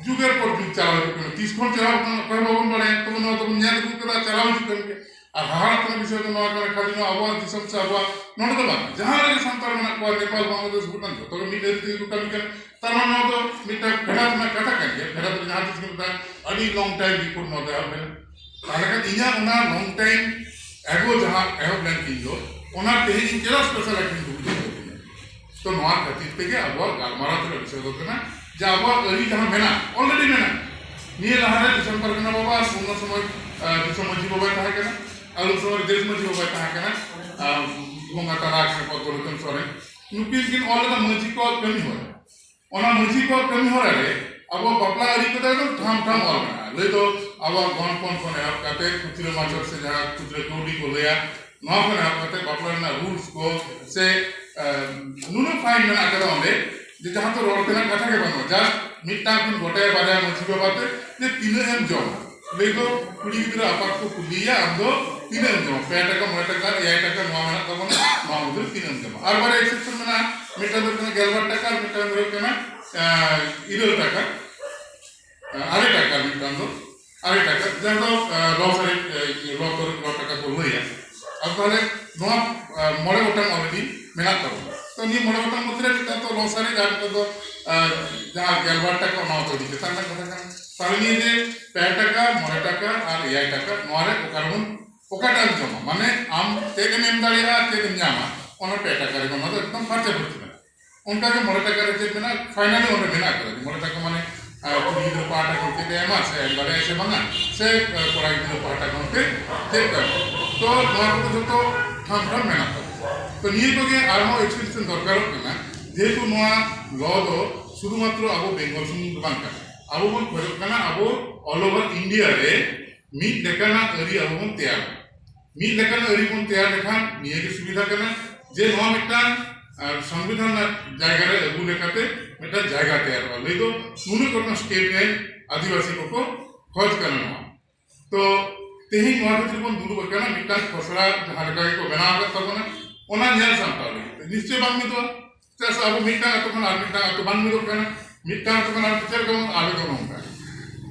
ᱡᱩᱜᱽ ᱮᱨ ᱯᱚᱨ ᱡᱩᱜᱽ ᱪᱟᱞᱟᱣ ᱦᱤᱡᱩᱜ ᱠᱟᱱᱟ, ᱛᱤᱥ ᱠᱷᱚᱱ ᱪᱟᱞᱟᱣ ᱠᱟᱱᱟ ᱚᱠᱚᱭ ᱦᱚᱸ ᱵᱟᱵᱚᱱ ᱵᱟᱲᱟᱭᱟ, ᱛᱚᱵᱮ ᱱᱚᱣᱟ ᱫᱚᱵᱚᱱ ᱧᱮᱞ ᱟᱹᱜᱩ ᱠᱟᱫᱟ, ᱪᱟᱞᱟᱣ ᱦᱤᱡᱩᱜ ᱠᱟᱱ ᱜᱮᱭᱟ᱾ ᱟᱨ ᱦᱟᱦᱟᱲᱟᱜ ᱨᱮᱱᱟᱜ ᱵᱤᱥᱚᱭ ᱫᱚ ᱱᱚᱣᱟ ᱠᱟᱱᱟ, ᱠᱷᱟᱹᱞᱤ ᱱᱚᱣᱟ ᱟᱵᱚᱣᱟᱜ ᱫᱤᱥᱚᱢ ᱥᱮ ᱟᱵᱚᱣᱟᱜ ᱱᱚᱰᱮ ᱫᱚ ᱵᱟᱝ, ᱡᱟᱦᱟᱸ ᱨᱮᱜᱮ ᱥᱟᱱᱛᱟᱲ ᱢᱮᱱᱟᱜ ᱠᱚᱣᱟ, ᱱᱮᱯᱟᱞ, ᱵᱟᱝᱞᱟᱫᱮᱥ, ᱵᱷᱩᱴᱟᱱ, ᱡᱷᱚᱛᱚ ᱜᱮ ᱢᱤᱫ ᱟᱹᱨᱤ ᱛᱮᱜᱮ ᱠᱚ ᱠᱟᱹᱢᱤ ᱠᱟᱱᱟ᱾ ᱛᱟᱨ ᱢᱟᱱᱮ ᱱᱚᱣᱟ ᱫᱚ ᱢᱤᱫᱴᱟᱝ ᱯᱷᱮᱰᱟᱛ ᱨᱮᱱᱟᱜ ᱠᱟᱛᱷᱟ ᱠᱟᱱ ᱜᱮᱭᱟ, ᱯᱷᱮᱰᱟᱛ ᱨᱮ ᱡᱟᱦᱟᱸ ᱛᱤᱥ ᱜᱮ ᱢᱤᱫᱴᱟᱝ ᱟᱹᱰᱤ ᱞᱚᱝ ᱴᱟᱭᱤᱢ ᱵᱤᱯᱷᱳᱨ ᱱᱚᱣᱟ ᱫᱚ ᱮᱦᱚᱵ ᱞᱮᱱᱟ᱾ ᱛᱟᱦᱞᱮ ᱠᱷᱟᱱ ᱤᱧᱟᱹᱜ ᱚᱱᱟ ᱞᱚᱝ ᱴᱟᱭᱤᱢ ᱮᱜᱳ ᱡᱟᱦᱟᱸ ᱮᱦᱚᱵ ᱞᱮᱱ ᱛᱤᱧ ᱫᱚ, ᱚᱱᱟ ᱛᱮᱦᱮᱧ ᱤᱧ ᱪᱮᱫᱟᱜ ᱥᱯᱮᱥᱟᱞ ᱮᱠᱴ ᱤᱧ ᱵᱩᱡᱷᱟᱹᱣ ᱠᱮᱫᱟ? ᱛᱚ ᱱᱚᱣᱟ ᱠᱷᱟᱹᱛᱤᱨ ᱛᱮᱜᱮ ᱟᱵᱚᱣᱟᱜ ᱜᱟᱞᱢᱟᱨᱟᱣ ᱛᱮᱱᱟᱜ ᱵᱤᱥᱚᱭ ᱫᱚ ᱠᱟᱱᱟ ᱡᱮ ᱟᱵᱚᱣᱟᱜ ᱟᱹᱨᱤ ᱡᱟᱦᱟᱸ ᱢᱮᱱᱟᱜ, ᱚᱞᱨᱮᱰᱤ ᱢᱮᱱᱟᱜ, ᱱᱤᱭᱟᱹ ᱞᱟᱦᱟᱨᱮ ᱫᱤᱥᱚᱢ ᱯᱟᱨᱜᱟᱱᱟ ᱵᱟᱵᱟ ᱟᱨ ᱩᱱ ᱥᱚᱢᱚᱭ, ᱟᱸ, ᱫᱤᱥᱚᱢ ᱢᱟᱹᱡᱷᱤ ᱵᱟᱵᱟᱭ ᱛᱟᱦᱮᱸ ᱠᱟᱱᱟ, ᱟᱨ ᱩᱱ ᱥᱚᱢᱚᱭ ᱫᱮᱥ ᱢᱟᱹᱡᱷᱤ ᱵᱟᱵᱟᱭ ᱛᱟᱦᱮᱸ ᱠᱟᱱᱟ, ᱟᱸ, ᱵᱚᱸᱜᱟ ᱛᱟᱞᱟ ᱟᱠᱟᱱᱟ ᱯᱚᱫᱽᱫᱚᱞᱳᱪᱚᱱ ᱥᱚᱨᱮᱱ, ᱱᱩᱠᱤᱱ ᱠᱤᱱ ᱚᱞ ᱞᱮᱫᱟ ᱢᱟᱹᱡᱷᱤ ᱠᱚᱣᱟᱜ ᱠᱟᱹᱢᱤ ᱦᱚᱨᱟ᱾ ᱚᱱᱟ ᱢᱟᱹᱡᱷᱤ ᱠᱚᱣᱟᱜ ᱠᱟᱹᱢᱤ ᱦᱚᱨᱟ ᱨᱮ ᱟᱵᱚᱣᱟᱜ ᱵᱟᱯᱞᱟ ᱟᱹᱨᱤ ᱠᱚᱫᱚ ᱮᱠᱫᱚᱢ ᱴᱷᱟᱢ ᱴᱷᱟᱢ ᱚᱞ ᱢᱮᱱᱟᱜᱼᱟ᱾ ᱞᱟᱹᱭ ᱫᱚ ᱟᱵᱚᱣᱟᱜ ᱜᱚᱱᱯᱚᱱ ᱠᱷᱚᱱ ᱮᱦᱚᱵ ᱠᱟᱛᱮ ᱠᱷᱩᱪᱨᱟᱹ ᱢᱟᱪᱚᱨ ᱥᱮ ᱡᱟᱦᱟᱸ ᱠᱷᱩᱪᱨᱟᱹ ᱠᱟᱹᱣᱰᱤ ᱠᱚ ᱞᱟᱹᱭᱟ, ᱱᱚᱣᱟ ᱠᱷᱚᱱ ᱮᱦᱚᱵ ᱠᱟᱛᱮ ᱵᱟᱯᱞᱟ ᱨᱮᱱᱟᱜ ᱨᱩᱞᱥ ᱠᱚ ᱥᱮ, ᱮ, ᱱᱩᱱᱟᱹᱜ ᱯᱷᱟᱭᱤᱱ ᱢᱮᱱᱟᱜ ᱠᱟᱫᱟ ᱚᱸᱰᱮ ᱡᱮ ᱡᱟᱦᱟᱸ ᱫᱚ ᱨᱚᱲ ᱛᱮᱱᱟᱜ ᱠᱟᱛᱷᱟ ᱜᱮ ᱵᱟᱹᱱᱩᱜᱼᱟ᱾ ᱡᱟᱥᱴ ᱢᱤᱫᱴᱟᱝ ᱠᱤᱱ ᱜᱚᱴᱟᱭᱟ ᱵᱟᱨᱭᱟ ᱢᱟᱹᱡᱷᱤ ᱵᱟᱵᱟ ᱛᱮ ᱡᱮ ᱛᱤᱱᱟᱹᱜ ᱮᱢ ᱡᱚᱢᱟ᱾ ᱞᱟᱹᱭ ᱫᱚ ᱠᱩᱲᱤ ᱜᱤᱫᱽᱨᱟᱹ ᱟᱯᱟᱛ ᱠᱚ ᱠᱩᱞᱤᱭᱮᱭᱟ, "ᱟᱢ ᱫᱚ ᱛᱤᱱᱟᱹᱜ ᱮᱢ ᱡᱚᱢᱟ? ᱯᱮ ᱴᱟᱠᱟ, ᱢᱚᱬᱮ ᱴᱟᱠᱟ, ᱮᱭᱟᱭ ᱴᱟᱠᱟ ᱱᱚᱣᱟ ᱢᱮᱱᱟᱜ ᱛᱟᱵᱚᱱᱟ, ᱱᱚᱣᱟ ᱢᱚᱫᱽᱫᱷᱮ ᱨᱮ ᱛᱤᱱᱟᱹᱜ ᱮᱢ ᱡᱚᱢᱟ?" ᱟᱨ ᱵᱟᱨᱭᱟ ᱮᱠᱥᱮᱯᱥᱚᱱ ᱢᱮᱱᱟᱜᱼᱟ, ᱢᱤᱫᱴᱟᱝ ᱫᱚ ᱦᱩᱭᱩᱜ ᱠᱟᱱᱟ ᱜᱮᱞᱵᱟᱨ ᱴᱟᱠᱟ ᱟᱨ ᱢᱤᱫᱴᱟᱝ ᱫᱚ ᱦᱩᱭᱩᱜ ᱠᱟᱱᱟ, ᱮ, ᱤᱨᱟᱹᱞ ᱴᱟᱠᱟ᱾ ᱟᱨᱮ ᱴᱟᱠᱟ, ᱢᱤᱫᱴᱟᱝ ᱫᱚ ᱟᱨᱮ ᱴᱟᱠᱟ, ᱡᱟᱦᱟᱸ ᱫᱚ ᱟᱸ, ᱞᱚ ᱥᱟᱨᱮᱡ, ᱟᱸ, ᱞᱚ ᱛᱚᱨᱚᱡ ᱞᱚ ᱴᱟᱠᱟ ᱠᱚ ᱞᱟᱹᱭᱟ᱾ ᱟᱫᱚ ᱛᱟᱦᱚᱞᱮ ᱱᱚᱣᱟ ᱟᱸ, ᱢᱚᱬᱮ ᱜᱚᱴᱟᱝ already ᱢᱮᱱᱟᱜ ᱛᱟᱵᱚᱱᱟ᱾ ᱛᱚ ᱱᱤᱭᱟᱹ ᱢᱚᱬᱮ ᱜᱚᱴᱟᱝ ᱢᱚᱫᱽᱫᱷᱮ ᱨᱮ ᱢᱤᱫᱴᱟᱝ ᱫᱚ ᱞᱚ ᱥᱟᱨᱮᱡ ᱟᱨ ᱢᱤᱫᱴᱟᱝ ᱫᱚ ᱟᱸ, ᱡᱟᱦᱟᱸ ᱜᱮᱞᱵᱟᱨ ᱴᱟᱠᱟ, ᱚᱱᱟ ᱢᱟᱛᱚ ᱟᱹᱰᱤ ᱪᱮᱛᱟᱱ ᱨᱮᱱᱟᱜ ᱠᱟᱛᱷᱟ ᱠᱟᱱᱟ᱾ ᱛᱟᱦᱚᱞᱮ ᱱᱤᱭᱟᱹ ᱡᱮ ᱯᱮ ᱴᱟᱠᱟ, ᱢᱚᱬᱮ ᱴᱟᱠᱟ ᱟᱨ ᱮᱭᱟᱭ ᱴᱟᱠᱟ, ᱱᱚᱣᱟ ᱨᱮ ᱚᱠᱟ ᱨᱮᱵᱚᱱ, ᱚᱠᱟᱴᱟᱜ ᱮᱢ ᱡᱚᱢᱟ, ᱢᱟᱱᱮ ᱟᱢ ᱪᱮᱫ ᱮᱢ ᱮᱢ ᱫᱟᱲᱮᱭᱟᱜᱼᱟ, ᱪᱮᱫ ᱮᱢ ᱧᱟᱢᱟ, ᱚᱱᱟ ᱯᱮ ᱴᱟᱠᱟ ᱨᱮᱜᱮ ᱚᱱᱟ ᱫᱚ ᱮᱠᱫᱚᱢ ᱯᱷᱟᱨᱪᱟ ᱯᱷᱟᱹᱨᱪᱤ ᱢᱮᱱᱟᱜᱼᱟ᱾ ᱚᱱᱠᱟ ᱜᱮ ᱢᱚᱬᱮ ᱴᱟᱠᱟ ᱨᱮ ᱪᱮᱫ ᱢᱮᱱᱟᱜᱼᱟ, finally ᱚᱸᱰᱮ ᱢᱮᱱᱟᱜ ᱟᱠᱟᱫᱟ᱾ ᱢᱚᱬᱮ ᱴᱟᱠᱟ ᱢᱟᱱᱮ, ᱟᱨ ᱠᱩᱲᱤ ᱜᱤᱫᱽᱨᱟᱹ ᱯᱟᱦᱴᱟ ᱠᱷᱚᱱ ᱪᱮᱫ ᱮ ᱮᱢᱟ, ᱥᱮ ᱮᱢ ᱫᱟᱲᱮᱭᱟᱜᱼᱟ ᱥᱮ ᱵᱟᱝᱟ, ᱥᱮ, ᱟᱨ ᱠᱚᱲᱟ ᱜᱤᱫᱽᱨᱟᱹ ᱯᱟᱦᱴᱟ ᱠᱷᱚᱱ ᱛᱮ ᱪᱮᱫ ᱠᱚ ᱮᱢᱟ᱾ ᱛᱚ ᱱᱚᱣᱟ ᱠᱚᱫᱚ ᱡᱷᱚᱛᱚ ᱴᱷᱟᱢ ᱴᱷᱟᱢ ᱢᱮᱱᱟᱜ ᱛᱟᱵᱚᱱᱟ᱾ ᱛᱚ ᱱᱤᱭᱟᱹ ᱠᱚᱜᱮ ᱟᱨᱦᱚᱸ explanation ᱫᱚᱨᱠᱟᱨᱚᱜ ᱠᱟᱱᱟ, ᱡᱮᱦᱮᱛᱩ ᱱᱚᱣᱟ law ᱫᱚ ᱥᱩᱫᱷᱩ ᱢᱟᱛᱨᱚ ᱟᱵᱚ ᱵᱮᱝᱜᱚᱞ ᱥᱩᱢᱩᱝ ᱫᱚ ᱵᱟᱝ ᱠᱟᱱᱟ᱾ ᱟᱵᱚ ᱵᱚᱱ ᱠᱷᱚᱡᱚᱜ ᱠᱟᱱᱟ ᱟᱵᱚ all over India ᱨᱮ ᱢᱤᱫ ᱞᱮᱠᱟᱱᱟᱜ ᱟᱹᱨᱤ ᱟᱵᱚ ᱵᱚᱱ ᱛᱮᱭᱟᱨ ᱢᱟ᱾ ᱢᱤᱫ ᱞᱮᱠᱟᱱ ᱟᱹᱨᱤ ᱵᱚᱱ ᱛᱮᱭᱟᱨ ᱞᱮᱠᱷᱟᱱ ᱱᱤᱭᱟᱹ ᱜᱮ ᱥᱩᱵᱤᱫᱷᱟ ᱠᱟᱱᱟ ᱡᱮ ᱱᱚᱣᱟ ᱢᱤᱫᱴᱟᱝ, ᱟᱨ, ᱥᱚᱝᱵᱤᱫᱷᱟᱱ ᱨᱮᱱᱟᱜ ᱡᱟᱭᱜᱟ ᱨᱮ ᱟᱹᱜᱩ ᱞᱮᱠᱟᱛᱮ ᱢᱤᱫᱴᱟᱝ ᱡᱟᱭᱜᱟ ᱛᱮᱭᱟᱨᱚᱜᱼᱟ᱾ ᱞᱟᱹᱭ ᱫᱚ ᱱᱩᱱᱟᱹᱜ ᱜᱚᱴᱟᱝ state ᱨᱮᱱ ᱟᱹᱫᱤᱵᱟᱹᱥᱤ ᱠᱚᱠᱚ ᱠᱷᱚᱡᱽ ᱠᱟᱱᱟ ᱱᱚᱣᱟ᱾ ᱛᱚ ᱛᱮᱦᱮᱧ ᱱᱚᱣᱟ ᱠᱷᱟᱹᱛᱤᱨ ᱵᱚᱱ ᱫᱩᱲᱩᱵ ᱟᱠᱟᱱᱟ, ᱢᱤᱫᱴᱟᱝ ᱠᱷᱚᱥᱲᱟ ᱡᱟᱦᱟᱸ ᱞᱮᱠᱟ ᱜᱮᱠᱚ ᱵᱮᱱᱟᱣ ᱟᱠᱟᱫ ᱛᱟᱵᱚᱱᱟ, ᱚᱱᱟ ᱧᱮᱞ ᱥᱟᱢᱴᱟᱣ ᱞᱟᱹᱜᱤᱫ ᱛᱮ᱾ ᱱᱤᱥᱪᱚᱭ ᱵᱟᱝ ᱢᱤᱫᱚᱜᱼᱟ᱾ ᱪᱮᱫᱟᱜ ᱥᱮ ᱟᱵᱚ ᱢᱤᱫᱴᱟᱝ ᱟᱹᱛᱩ ᱠᱷᱚᱱ ᱟᱨ ᱢᱤᱫᱴᱟᱝ ᱟᱹᱛᱩ ᱵᱟᱝ ᱢᱤᱫᱚᱜ ᱠᱟᱱᱟ, ᱢᱤᱫᱴᱟᱝ ᱟᱹᱛᱩ ᱠᱷᱚᱱ ᱟᱨ ᱪᱮᱫ ᱞᱮᱠᱟ ᱵᱚᱱ, ᱟᱞᱮ ᱫᱚ ᱱᱚᱝᱠᱟ,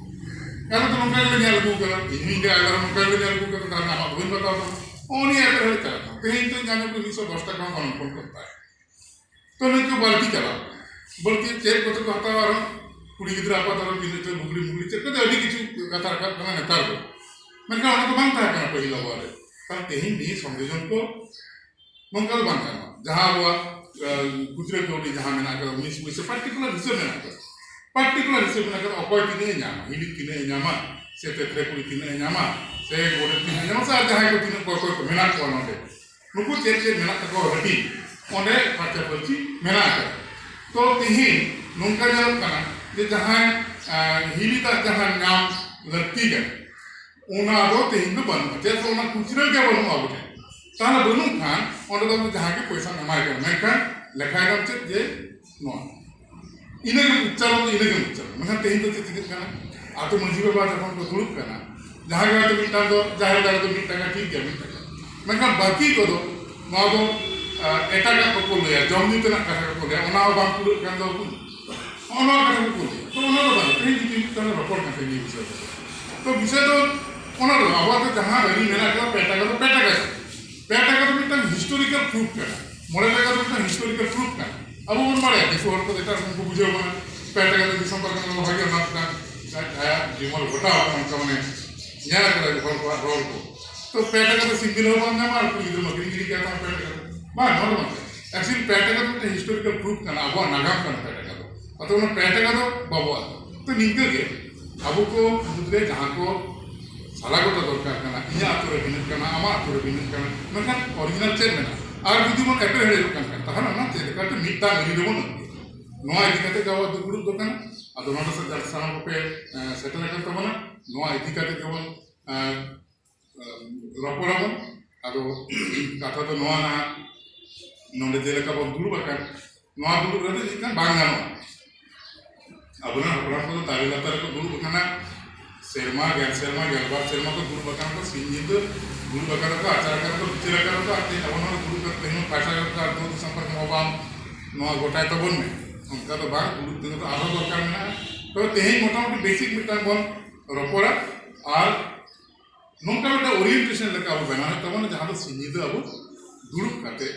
ᱟᱞᱮ ᱫᱚ ᱱᱚᱝᱠᱟ ᱜᱮᱞᱮ ᱧᱮᱞ ᱟᱹᱜᱩ ᱠᱟᱫᱟ, ᱤᱧ ᱦᱚᱸᱧ ᱞᱟᱹᱭᱟ ᱟᱞᱮ ᱦᱚᱸ ᱱᱚᱝᱠᱟ ᱜᱮᱞᱮ ᱧᱮᱞ ᱟᱹᱜᱩ ᱠᱟᱫᱟ, ᱛᱟᱦᱞᱮ ᱟᱢᱟᱜ ᱫᱚ ᱵᱟᱹᱧ ᱵᱟᱛᱟᱣ ᱛᱟᱢᱟ᱾ ᱱᱚᱜᱼᱚ ᱱᱤᱭᱟᱹ ᱮᱯᱮᱨ ᱦᱮᱸᱰᱮᱡ ᱪᱟᱞᱟᱜ ᱠᱟᱱᱟ᱾ ᱛᱮᱦᱮᱧ ᱛᱚ ᱧᱟᱢ ᱟᱹᱜᱩ ᱢᱤᱫᱥᱚ ᱫᱚᱥ ᱴᱟᱠᱟ ᱦᱚᱸ ᱜᱚᱱᱚᱝ ᱠᱚ ᱦᱟᱛᱟᱣᱟ᱾ ᱛᱚ ᱱᱤᱛᱚᱜ ᱵᱟᱹᱲᱛᱤ ᱪᱟᱞᱟᱣ ᱠᱟᱱᱟ᱾ ᱵᱟᱹᱲᱛᱤ ᱪᱮᱫ ᱠᱚᱛᱮ ᱠᱚ ᱦᱟᱛᱟᱣᱟ ᱟᱨᱦᱚᱸ? ᱠᱩᱲᱤ ᱜᱤᱫᱽᱨᱟᱹ ᱟᱯᱟᱛ ᱟᱨᱦᱚᱸ ᱛᱤᱱᱟᱹᱜ ᱪᱚ ᱞᱩᱜᱽᱲᱤ ᱢᱩᱜᱽᱲᱤ ᱪᱮᱫ ᱠᱚᱛᱮ ᱟᱹᱰᱤ ᱠᱤᱪᱷᱩ ᱠᱟᱛᱷᱟ ᱨᱟᱠᱟᱵ ᱠᱟᱱᱟ ᱱᱮᱛᱟᱨ ᱫᱚ᱾ ᱢᱮᱱᱠᱷᱟᱱ ᱚᱱᱟ ᱫᱚ ᱵᱟᱝ ᱛᱟᱦᱮᱸ ᱠᱟᱱᱟ ᱯᱟᱹᱦᱤᱞ ᱟᱵᱚᱣᱟᱜ ᱨᱮ᱾ ᱛᱟᱦᱞᱮ ᱛᱮᱦᱮᱧ ᱱᱤᱭᱟᱹ ᱥᱚᱝᱡᱳᱡᱚᱱ ᱠᱚ ᱱᱚᱝᱠᱟ ᱫᱚ ᱵᱟᱝ ᱜᱟᱱᱚᱜᱼᱟ᱾ ᱡᱟᱦᱟᱸ ᱟᱵᱚᱣᱟᱜ, ᱟᱸ, ᱠᱷᱩᱪᱨᱟᱹ ᱠᱟᱹᱣᱰᱤ ᱡᱟᱦᱟᱸ ᱢᱮᱱᱟᱜ ᱟᱠᱟᱫᱟ, ᱩᱱᱤᱥ ᱯᱚᱭᱥᱟ particular ᱦᱤᱥᱟᱹᱵ ᱢᱮᱱᱟᱜ ᱟᱠᱟᱫᱟ᱾ particular ᱦᱤᱥᱟᱹᱵ ᱢᱮᱱᱟᱜ ᱟᱠᱟᱫᱟ, ᱚᱠᱚᱭ ᱛᱤᱱᱟᱹᱜ ᱮ ᱧᱟᱢᱟ, ᱦᱤᱞᱤ ᱛᱤᱱᱟᱹᱜ ᱮ ᱧᱟᱢᱟ, ᱥᱮ ᱛᱮᱛᱨᱮ ᱠᱩᱲᱤ ᱛᱤᱱᱟᱹᱜ ᱮ ᱧᱟᱢᱟ, ᱥᱮ ᱜᱚᱰᱮᱛ ᱛᱤᱱᱟᱹᱜ ᱮ ᱧᱟᱢᱟ, ᱥᱮ ᱟᱨ ᱡᱟᱦᱟᱸᱭ ᱠᱚ ᱛᱤᱱᱟᱹᱜ ᱚᱠᱚᱭ ᱠᱚ ᱢᱮᱱᱟᱜ ᱠᱚᱣᱟ ᱱᱚᱰᱮ, ᱱᱩᱠᱩ ᱪᱮᱫ ᱪᱮᱫ ᱢᱮᱱᱟᱜ ᱛᱟᱠᱚᱣᱟ ᱦᱟᱹᱴᱤᱧ, ᱚᱸᱰᱮ ᱯᱷᱟᱨᱪᱟ ᱯᱷᱟᱹᱨᱪᱤ ᱢᱮᱱᱟᱜ ᱟᱠᱟᱫᱟ᱾ ᱛᱚ ᱛᱤᱦᱤᱧ ᱱᱚᱝᱠᱟ ᱧᱮᱞᱚᱜ ᱠᱟᱱᱟ ᱡᱮ ᱡᱟᱦᱟᱸᱭ, ᱟᱸ, ᱦᱤᱞᱤ ᱛᱟᱜ ᱡᱟᱦᱟᱸ ᱧᱟᱢ ᱞᱟᱹᱠᱛᱤ ᱠᱟᱱᱟ, ᱚᱱᱟ ᱫᱚ ᱛᱮᱦᱮᱧ ᱫᱚ ᱵᱟᱹᱱᱩᱜᱼᱟ᱾ ᱪᱮᱫᱟᱜ ᱥᱮ ᱚᱱᱟ ᱠᱷᱩᱪᱨᱟᱹ ᱜᱮ ᱵᱟᱹᱱᱩᱜᱼᱟ ᱟᱵᱚ ᱴᱷᱮᱱ᱾ ᱛᱟᱦᱚᱞᱮ ᱵᱟᱹᱱᱩᱜ ᱠᱷᱟᱱ ᱚᱸᱰᱮ ᱫᱚ ᱟᱢ ᱫᱚ ᱡᱟᱦᱟᱸ ᱜᱮ ᱯᱚᱭᱥᱟᱢ ᱮᱢᱟᱭ ᱠᱟᱱᱟ, ᱢᱮᱱᱠᱷᱟᱱ ᱞᱮᱠᱷᱟᱭ ᱫᱟᱢ ᱪᱮᱫ ᱡᱮ ᱱᱚᱣᱟ᱾ ᱤᱱᱟᱹᱜᱮᱢ ᱩᱪᱪᱟᱨᱚᱱ ᱫᱚ ᱤᱱᱟᱹᱜᱮᱢ ᱩᱪᱪᱟᱨᱚᱱ᱾ ᱢᱮᱱᱠᱷᱟᱱ ᱛᱮᱦᱮᱧ ᱫᱚ ᱪᱮᱫ ᱪᱤᱠᱟᱹᱜ ᱠᱟᱱᱟ? ᱟᱹᱛᱩ ᱢᱟᱹᱡᱷᱤ ᱵᱟᱵᱟ ᱡᱚᱠᱷᱚᱱ ᱠᱚ ᱫᱩᱲᱩᱵ ᱠᱟᱱᱟ, ᱡᱟᱦᱟᱸᱭ ᱜᱮ ᱦᱚᱭᱛᱳ ᱢᱤᱫᱴᱟᱝ ᱫᱚ ᱡᱟᱦᱮᱨ ᱜᱟᱲ ᱨᱮᱫᱚ ᱢᱤᱫ ᱴᱟᱠᱟ ᱴᱷᱤᱠ ᱜᱮᱭᱟ, ᱢᱤᱫ ᱴᱟᱠᱟ᱾ ᱢᱮᱱᱠᱷᱟᱱ ᱵᱟᱹᱠᱤ ᱠᱚᱫᱚ ᱱᱚᱣᱟ ᱫᱚ, ᱟᱸ, ᱮᱴᱟᱜᱟᱜ ᱠᱚᱠᱚ ᱞᱟᱹᱭᱟ, ᱡᱚᱢ ᱧᱩ ᱛᱮᱱᱟᱜ ᱠᱟᱛᱷᱟ ᱠᱚᱠᱚ ᱞᱟᱹᱭᱟ, ᱚᱱᱟ ᱦᱚᱸ ᱵᱟᱝ ᱯᱩᱨᱟᱹᱜ ᱠᱟᱱ ᱫᱚ ᱵᱩᱡᱽ᱾ ᱱᱚᱜᱼᱚ ᱱᱚᱣᱟ ᱠᱟᱛᱷᱟ ᱠᱚᱠᱚ ᱞᱟᱹᱭᱟ᱾ ᱛᱚ ᱚᱱᱟ ᱫᱚ ᱵᱟᱝ, ᱛᱮᱦᱮᱧ ᱡᱩᱫᱤ ᱢᱤᱫᱴᱟᱝ ᱨᱚᱯᱚᱲ ᱠᱟᱱ ᱛᱟᱦᱮᱸ ᱱᱤᱭᱟᱹ ᱵᱤᱥᱚᱭ ᱛᱮ, ᱛᱚ ᱵᱤᱥᱚᱭ ᱫᱚ ᱚᱱᱟ ᱫᱚ ᱟᱵᱚᱣᱟᱜ ᱫᱚ ᱡᱟᱦᱟᱸ ᱟᱹᱨᱤ ᱢᱮᱱᱟᱜ ᱟᱠᱟᱫᱟ, ᱯᱮ ᱴᱟᱠᱟ ᱫᱚ ᱯᱮ ᱴᱟᱠᱟ ᱜᱮ᱾ ᱯᱮ ᱴᱟᱠᱟ ᱫᱚ ᱢᱤᱫᱴᱟᱝ historical proof ᱠᱟᱱᱟ, ᱢᱚᱬᱮ ᱴᱟᱠᱟ ᱫᱚ ᱢᱤᱫᱴᱟᱝ historical proof ᱠᱟᱱᱟ᱾ ᱟᱵᱚ ᱵᱚᱱ ᱵᱟᱲᱟᱭᱟ, ᱫᱤᱠᱩ ᱦᱚᱲ ᱠᱚ ᱮᱴᱟᱜ ᱨᱚᱠᱚᱢ ᱠᱚ ᱵᱩᱡᱷᱟᱹᱣ ᱵᱚᱱᱟ, ᱯᱮ ᱴᱟᱠᱟ ᱫᱚ ᱫᱤᱥᱚᱢ ᱯᱟᱨᱜᱟᱱᱟ ᱵᱟᱵᱟ ᱜᱮ ᱚᱱᱟ ᱢᱤᱫᱴᱟᱝ ᱟᱭᱟᱜ ᱡᱤᱵᱚᱱ ᱜᱷᱚᱴᱟᱣ ᱟᱠᱟᱱᱟ, ᱚᱱᱠᱟ ᱢᱟᱱᱮ ᱧᱮᱞ ᱟᱠᱟᱫᱟ ᱦᱚᱲ ᱠᱚᱣᱟᱜ ᱨᱚᱲ ᱠᱚ᱾ ᱛᱚ ᱯᱮ ᱴᱟᱠᱟ ᱫᱚ ᱥᱤᱢ ᱵᱤᱞᱤ ᱦᱚᱸ ᱵᱟᱢ ᱧᱟᱢᱟ, ᱟᱨ ᱠᱩᱲᱤ ᱜᱤᱫᱽᱨᱟᱹ ᱢᱟ ᱠᱤᱨᱤᱧ ᱜᱤᱰᱤ ᱠᱟᱭ ᱛᱟᱢᱟ ᱯᱮ ᱴᱟᱠᱟ ᱫᱚ᱾ ᱵᱟᱝ, ᱱᱚᱣᱟ ᱫᱚ ᱵᱟᱝ᱾ Actually ᱯᱮ ᱴᱟᱠᱟ ᱫᱚ ᱢᱤᱫᱴᱟᱝ historical proof ᱠᱟᱱᱟ, ᱟᱵᱚᱣᱟᱜ ᱱᱟᱜᱟᱢ ᱠᱟᱱᱟ ᱯᱮ ᱴᱟᱠᱟ ᱫᱚ᱾ ᱟᱫᱚ ᱚᱱᱟ ᱯᱮ ᱴᱟᱠᱟ ᱫᱚ ᱵᱟᱵᱚᱣᱟᱜ᱾ ᱛᱚ ᱱᱤᱝᱠᱟᱹ ᱜᱮ ᱟᱵᱚ ᱠᱚ ᱢᱩᱫᱽᱨᱮ ᱡᱟᱦᱟᱸ ᱠᱚ ᱥᱟᱞᱟ ᱜᱚᱴᱟ ᱫᱚᱨᱠᱟᱨ ᱠᱟᱱᱟ, ᱤᱧᱟᱹᱜ ᱟᱹᱛᱩ ᱨᱮ ᱵᱷᱤᱱᱟᱹᱜ ᱠᱟᱱᱟ, ᱟᱢᱟᱜ ᱟᱹᱛᱩ ᱨᱮ ᱵᱷᱤᱱᱟᱹᱜ ᱠᱟᱱᱟ, ᱢᱮᱱᱠᱷᱟᱱ original ᱪᱮᱫ ᱢᱮᱱᱟᱜᱼᱟ? ᱟᱨ ᱡᱩᱫᱤ ᱵᱚᱱ ᱮᱯᱮᱨ ᱦᱮᱲᱮᱡᱚᱜ ᱠᱟᱱ ᱠᱷᱟᱱ, ᱛᱟᱦᱚᱞᱮ ᱚᱱᱟ ᱪᱮᱫ ᱞᱮᱠᱟᱛᱮ ᱢᱤᱫᱴᱟᱝ ᱟᱹᱨᱤ ᱨᱮᱵᱚᱱ ᱟᱹᱜᱩᱭᱟ? ᱱᱚᱣᱟ ᱤᱫᱤ ᱠᱟᱛᱮ ᱜᱮ ᱟᱵᱚᱣᱟᱜ ᱫᱩᱯᱲᱩᱵ ᱫᱚ ᱠᱟᱱᱟ᱾ ᱟᱫᱚ ᱱᱚᱰᱮ ᱥᱮ ᱥᱟᱱᱟᱢ ᱠᱚᱯᱮ, ᱮᱸ, ᱥᱮᱴᱮᱨ ᱟᱠᱟᱱ ᱛᱟᱵᱚᱱᱟ, ᱱᱚᱣᱟ ᱤᱫᱤ ᱠᱟᱛᱮ ᱜᱮᱵᱚᱱ, ᱮᱸ, ᱮᱸ, ᱨᱚᱯᱚᱲᱟᱵᱚᱱ᱾ ᱟᱫᱚ ᱠᱟᱛᱷᱟ ᱫᱚ ᱱᱚᱣᱟ ᱱᱟᱦᱟᱜ, ᱱᱚᱰᱮ ᱡᱮᱞᱮᱠᱟ ᱵᱚᱱ ᱫᱩᱲᱩᱵ ᱟᱠᱟᱱ, ᱱᱚᱣᱟ ᱫᱩᱲᱩᱵ ᱨᱮᱫᱚ ᱪᱮᱫ ᱠᱟᱱ ᱵᱟᱝ ᱜᱟᱱᱚᱜᱼᱟ᱾ ᱟᱵᱚᱨᱮᱱ ᱦᱟᱯᱲᱟᱢ ᱠᱚᱫᱚ ᱫᱟᱨᱮ ᱞᱟᱛᱟᱨ ᱨᱮᱠᱚ ᱫᱩᱲᱩᱵ ᱟᱠᱟᱱᱟ, ᱥᱮᱨᱢᱟ, ᱜᱮᱞ ᱥᱮᱨᱢᱟ, ᱜᱮᱞᱵᱟᱨ ᱥᱮᱨᱢᱟ ᱠᱚ ᱫᱩᱲᱩᱵ ᱟᱠᱟᱱᱟ ᱠᱚ, ᱥᱤᱧ ᱧᱤᱫᱟᱹ ᱫᱩᱲᱩᱵ ᱟᱠᱟᱱᱟ ᱠᱚ, ᱟᱪᱟᱨ ᱟᱠᱟᱱᱟ ᱠᱚ, ᱵᱤᱪᱟᱹᱨ ᱟᱠᱟᱱᱟ ᱠᱚ, ᱟᱨ ᱛᱮᱦᱮᱧ ᱟᱵᱚ ᱱᱚᱰᱮ ᱫᱩᱲᱩᱵ ᱠᱟᱛᱮ ᱛᱮᱦᱮᱧ ᱯᱟᱭᱥᱟ ᱠᱟᱛᱮ ᱟᱨ ᱫᱩ ᱫᱤᱥᱚᱢ ᱠᱷᱚᱱ ᱦᱚᱸ ᱵᱟᱝ ᱱᱚᱣᱟ ᱜᱚᱴᱟᱭ ᱛᱟᱵᱚᱱ ᱢᱮ, ᱚᱱᱠᱟ ᱫᱚ ᱵᱟᱝ, ᱫᱩᱲᱩᱵ ᱛᱤᱸᱜᱩ ᱫᱚ ᱟᱨᱦᱚᱸ ᱫᱚᱨᱠᱟᱨ ᱢᱮᱱᱟᱜᱼᱟ᱾ ᱛᱚᱵᱮ ᱛᱮᱦᱮᱧ ᱢᱚᱴᱟᱢᱩᱴᱤ basic ᱢᱤᱫᱴᱟᱝ ᱵᱚᱱ ᱨᱚᱯᱚᱲᱟ, ᱟᱨ ᱱᱚᱝᱠᱟ ᱢᱤᱫᱴᱟᱝ orientation ᱞᱮᱠᱟ ᱟᱵᱚ ᱵᱮᱱᱟᱣ ᱦᱩᱭᱩᱜ ᱛᱟᱵᱚᱱᱟ, ᱡᱟᱦᱟᱸ ᱫᱚ ᱥᱤᱧ ᱧᱤᱫᱟᱹ ᱟᱵᱚ ᱫᱩᱲᱩᱵ ᱠᱟᱛᱮ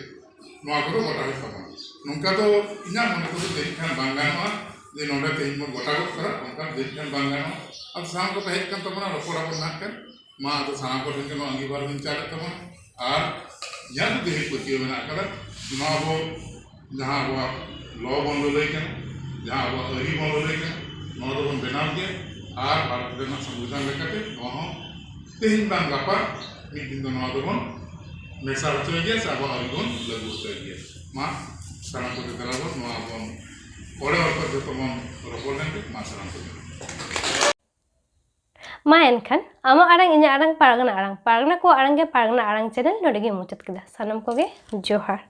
ᱱᱚᱣᱟ ᱠᱚᱫᱚ ᱜᱚᱴᱟ ᱦᱩᱭᱩᱜ ᱛᱟᱵᱚᱱᱟ᱾ ᱱᱚᱝᱠᱟ ᱫᱚ ᱤᱧᱟᱹᱜ ᱢᱚᱱᱮ ᱛᱮᱫᱚ ᱡᱟᱹᱱᱤᱡ ᱠᱷᱟᱱ ᱵᱟᱝ ᱜᱟᱱᱚᱜᱼᱟ ᱡᱮ ᱱᱚᱰᱮ ᱛᱮᱦᱮᱧ ᱵᱚᱱ ᱜᱚᱴᱟ ᱜᱚᱫ ᱠᱟᱫᱟ, ᱚᱱᱠᱟ ᱡᱟᱹᱱᱤᱡ ᱠᱷᱟᱱ ᱵᱟᱝ ᱜᱟᱱᱚᱜᱼᱟ᱾ ᱟᱫᱚ ᱥᱟᱱᱟᱢ ᱠᱚᱯᱮ ᱦᱮᱡ ᱠᱟᱱ ᱛᱟᱵᱚᱱᱟ, ᱨᱚᱯᱚᱲ ᱟᱵᱚᱱ ᱱᱟᱦᱟᱜ ᱠᱷᱟᱱ᱾ ᱢᱟ ᱟᱫᱚ ᱥᱟᱱᱟᱢ ᱠᱚᱴᱷᱮᱱ ᱜᱮ ᱱᱚᱣᱟ ᱟᱸᱜᱤᱵᱷᱟᱨ ᱦᱚᱸᱧ ᱪᱟᱞᱮᱫ ᱛᱟᱵᱚᱱᱟ᱾ ᱟᱨ ᱤᱧᱟᱹᱜ ᱫᱚ ᱜᱟᱹᱦᱤᱨ ᱯᱟᱹᱛᱭᱟᱹᱣ ᱢᱮᱱᱟᱜ ᱟᱠᱟᱫᱟ, ᱱᱚᱣᱟ ᱟᱵᱚ ᱡᱟᱦᱟᱸ ᱟᱵᱚᱣᱟᱜ law ᱵᱚᱱ ᱞᱟᱹᱞᱟᱹᱭ ᱠᱟᱱᱟ, ᱡᱟᱦᱟᱸ ᱟᱵᱚᱣᱟᱜ ᱟᱹᱨᱤ ᱵᱚᱱ ᱞᱟᱹᱞᱟᱹᱭ ᱠᱟᱱᱟ, ᱱᱚᱣᱟ ᱫᱚᱵᱚᱱ ᱵᱮᱱᱟᱣ ᱜᱮᱭᱟ᱾ ᱟᱨ ᱵᱷᱟᱨᱚᱛ ᱨᱮᱱᱟᱜ ᱥᱚᱝᱵᱤᱫᱷᱟᱱ ᱞᱮᱠᱟᱛᱮ ᱱᱚᱣᱟ ᱦᱚᱸ ᱛᱮᱦᱮᱧ ᱵᱟᱝ ᱜᱟᱯᱟ ᱢᱤᱫ ᱫᱤᱱ ᱫᱚ ᱱᱚᱣᱟ ᱫᱚᱵᱚᱱ ᱢᱮᱥᱟ ᱦᱚᱪᱚᱭ ᱜᱮᱭᱟ ᱥᱮ ᱟᱵᱚᱣᱟᱜ ᱟᱹᱨᱤ ᱵᱚᱱ ᱞᱟᱹᱜᱩ ᱦᱚᱪᱚᱭ ᱜᱮᱭᱟ᱾ ᱢᱟ ᱥᱟᱱᱟᱢ ᱠᱚᱜᱮ ᱫᱮᱞᱟ ᱵᱚᱱ ᱱᱚᱣᱟ ᱵᱚᱱ ᱚᱲᱮ ᱚᱲᱮ ᱡᱚᱛᱚ ᱵᱚᱱ ᱨᱚᱯᱚᱲ ᱞᱮᱱ ᱜᱮ᱾ ᱢᱟ ᱥᱟᱱᱟᱢ ᱠᱚᱜᱮ᱾ ᱢᱟ ᱮᱱᱠᱷᱟᱱ ᱟᱢᱟᱜ ᱟᱲᱟᱝ ᱤᱧᱟᱹᱜ ᱟᱲᱟᱝ ᱯᱟᱨᱜᱟᱱᱟ ᱟᱲᱟᱝ, ᱯᱟᱨᱜᱟᱱᱟ ᱠᱚᱣᱟᱜ ᱟᱲᱟᱝ ᱜᱮ ᱯᱟᱨᱜᱟᱱᱟ ᱟᱲᱟᱝ channel ᱱᱚᱰᱮ ᱜᱮ ᱢᱩᱪᱟᱹᱫ ᱠᱮᱫᱟ᱾ ᱥᱟᱱᱟᱢ ᱠᱚᱜᱮ ᱡᱚᱦᱟᱨ᱾